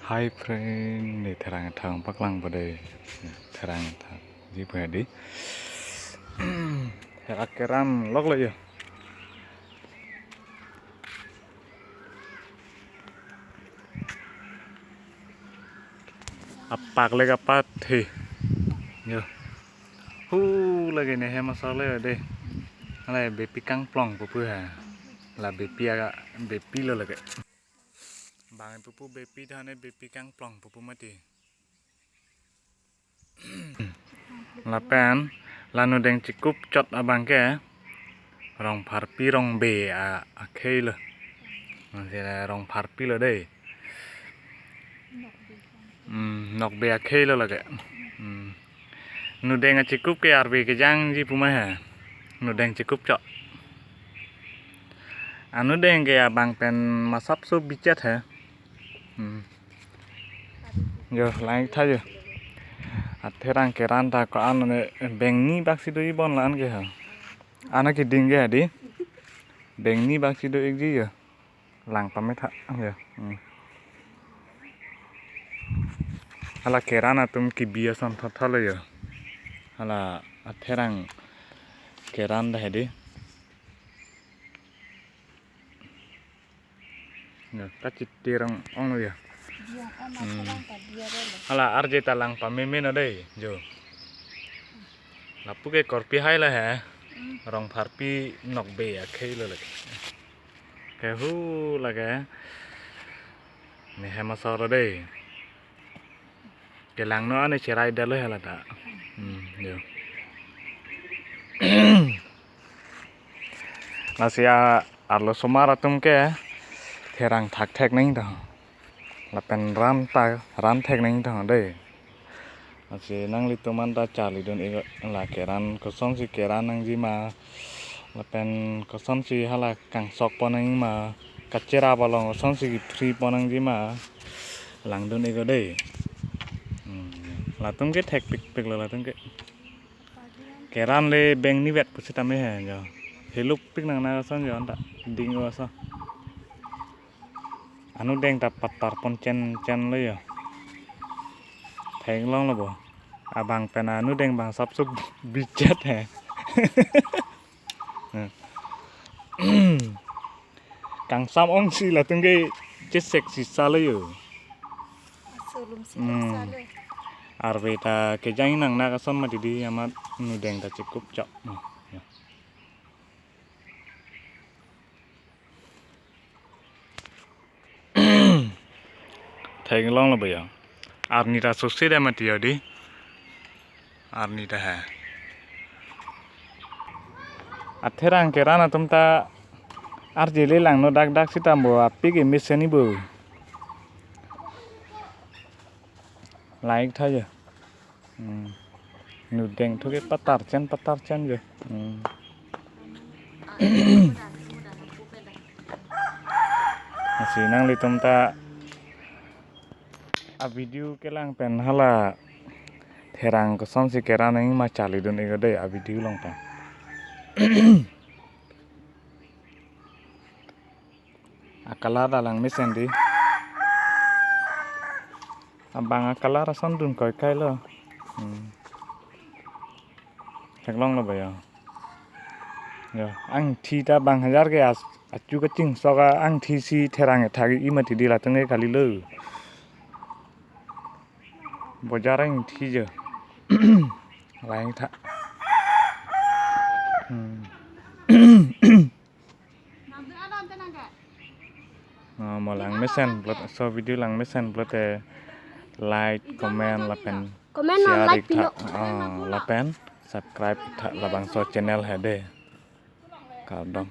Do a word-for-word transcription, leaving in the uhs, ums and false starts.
Hi friend, ne therang thang paklang pada. Therang thang. Ji pu hedi. Therang keran lok lo yo. Apak le kapat he. Yo. Hu lake ne hem asor le de. Ale bepi kangplong pupu ha. La bepi aga bepi lo lake. Bang pupu bepi thane bepi kangplong pupu mati. Lapen la nudeng chikup chot abang ke rong pharpi rong be a akhei lo. Masih rong pharpi lo dei. Hmm, nok be akhei lo lake. Hmm. Nudeng achikup ke arve kejang ji pu ma he. Nudeng chikup chot. Anudeng ke abang pen masap so bichet he. Hmm. Yo, lang tha yo. Atherang keran ta ko-an ne bengni bak si do-i bon la-an ke ha. Ana keding ke hedi. Bengni bak si do-ik ji yo. Lang pame tha yo. Hmm. Hala keran atum kebi ason thotha lo yo. Hala atherang keran ta hedi. Yo, kachiti rong ong lo yo. Dia on Hmm. Atherang ta dia re lo. Hala arje ta lang pameme no dei, jo. Lapu ke korpi hai la he. Hmm. Rong pharpi nok be akhei lo lake. Ke hu lake. Ne hem asor dei. Kelang no ane cherai dalo hala ta. Hmm, yo. Lasi a arlo somar atum ke therang thak thek nang to. Lapen ran ta ran thek nang to dei. Lasi nanglitum an ta charli dun-ik la keran kosonsi keran nangji ma. Lapen kosonsi hala kangsok pon nang ma, kacherap along kosonsi kethri pon nangji ma, lang dun-ik dei. Hmm. Latum ke thek pikpik lo latum ke. Keran le bengni vet pusitame he jo. Helup pik nang na ason jo anta ding ason. Anudeng ta patar pon chen chen lo yo. Theklong lo bo. Abang pen anudeng bang sap sup bichet he. Kangsam ongsi latum ke chesek si sa lo yo. Asulum si Hmm. Sa lo. Arve ta kejang nang na ason mati di amat nudeng ta chikup chot. Hmm. Ya. Theklong lo bo yo. Arni ta susi dei mati yo di. Arni ta he. Atherang keran atum ta arje le lang no dak dak sitame bo api ke mesen ni bo. Like tha yo. Hmm. Nudeng thu ke patar chen patar chen je. Hmm. Lasi nanglitum ta a video kelang pen hala therang kosonsi keran nang ma charli dun-ik dei a video along pen. A color ta lang mesen di. Abang a color ason dun koi kai lo. Hmm. Theklong lo bo yo. Yo, angthi ta bang hajar ke as, achu kachingsok a angthi si therang ethak-i mati di latum ke kali lo. Bojar angthi jo. Lang tha. Hmm. Ah, mo lang mesen pulote, so video lang mesen pulote like, comment, lapen Comment non share like ik tha. Pilo. Ah, lapen subscribe ik tha labangso channel hedi. Kardom.